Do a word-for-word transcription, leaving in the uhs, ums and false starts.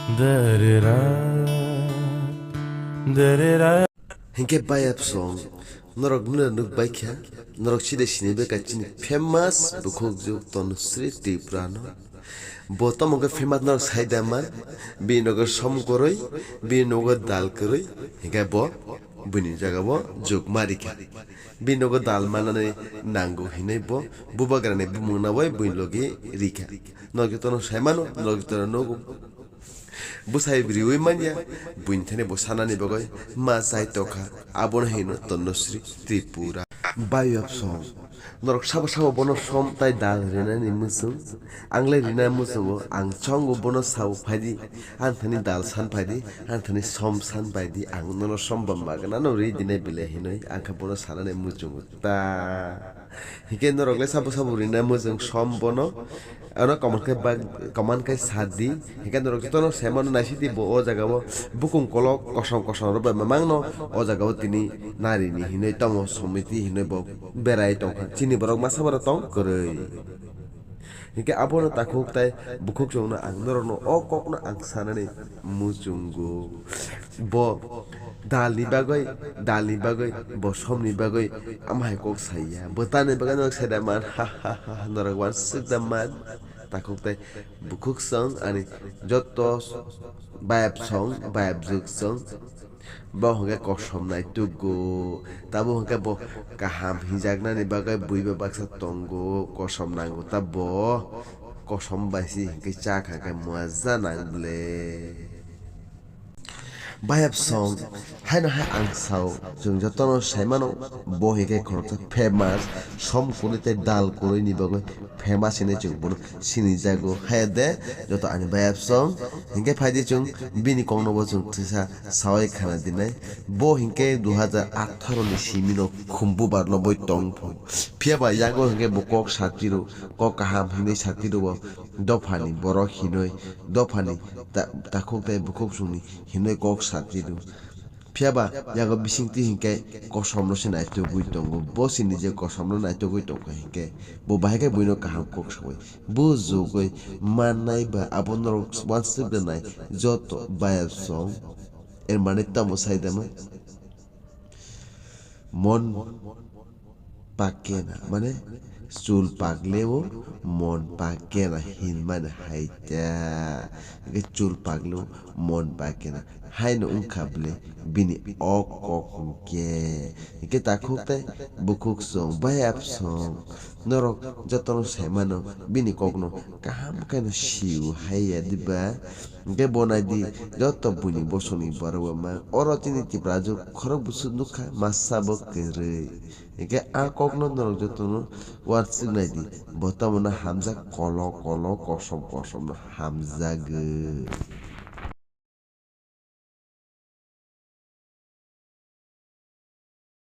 Darera, darera. Hinkhe bayap song, norok nuna nuk baikha, norok side sini beka chini famous bukhuk juk Tanusri Tripura no. Bo tamo khe famous norok sai da man, bini nogo som kwrwi, bini nogo dal kwrwi, hinkhe bo bini jaga bo juk ma rikha. Bini nogo dal manani nango hinwi bo bubagrani bumung nawi bini logi rikha. Norok jotono sai mano, norok jotono nugo. Bwsai riwi manya, buini thani bo sanani bagwi ma chai tokha, abono hino Tanusri Tripura. Bayap song. Norok sabo sabo bono som tai dal rinani muchung. Ang le rina muchungo, ang chongo bono sao phaidi, ang thani dal san phaidi, ang thani som san phaidi, ang nono som ba magana no ri dinai bile hinoi, ang kha bono sanani muchungo ta. Hike norok le sabo sabo rina muchung som bono, ano kaman kai bag, kaman kai sadi, hike norok jotono semano naisidi bo o jaga o bukung kolok kosom kosom rok bai mamang no o jaga o tini nari ni hinoi tamo somiti hinoi bo berai tongkha. Chini borok masa borok tong kwrwi. Hinkhe abono takhuk tai bukhuk chwngno ang norokno o kokno ang sanani muchungo. Bo dalni bagwi, dalni bagwi, bo somni bagwi ama hai kok saiya. Bo tamni bagwi norok saida man, ha, ha, ha, ha, norok wansuk da man. Takhuk tai bukhuk chwng ani joto bayap song, bayap juk chwng. Bo hwnkhe kosom naitugo, tabo hwnkhe bo kaham hinjaknani bagwi bui bai baksa tongo, kosom nango ta bo, kosom bai se hwnkhe cha kha khe moja nang ble. Bayap song, haino hai ang sao, chwng jotono sai mano, bo hwnkhe khoroksa famous, som kwrwi tei dal kwrwini bagwi famous hinwi chwng bono sinijago. Haya de, joto ani bayap song, hwnkhe phaidi chwng bini kokno bo chwng tisa sawi khana dinai. Bo hinkhe dui hajar atharo ni simi no khumbu barno boi tong phu. Phiya ba yago hinkhe bo kok satiro, kok kaham hinwi satiro bo dophani borok hinwi, dophani ta-, takhuk tai bukhuk chwngni hinwi kok satiro. Phiya ba yago bisingtwi hinkhe kosom no se naitugwi tongo. Bo se nije kosom no naitugwi tongkha hinkhe bo bahai khe buino kaham kok sawi. Bujugwi mannai ba abo norok wansuk rwnai joto bayap song. Er mane tamo sai dama? Mon pakena, mane chul pakleo mon pakena hinmani hai ta. Hwnkhe chul pakleo mon pakena haino wngkha bwle bini o kok hwnkhe. Hwnkhe takhuk tei bukhuk song, bayap song. Norok jotono sai mano bini kokno kaham khe no sio hai ya diba? Hwnkhe bo nai di, joto buini bosongni borok bai ma oro chini Tiprajwk khorok busu nukha, masa bo kwrwi. Hwnkhe a kokno norok jotono uansuk nai di, bo tamo no hamjak kolo kolo kosom kosom no hamjagwi.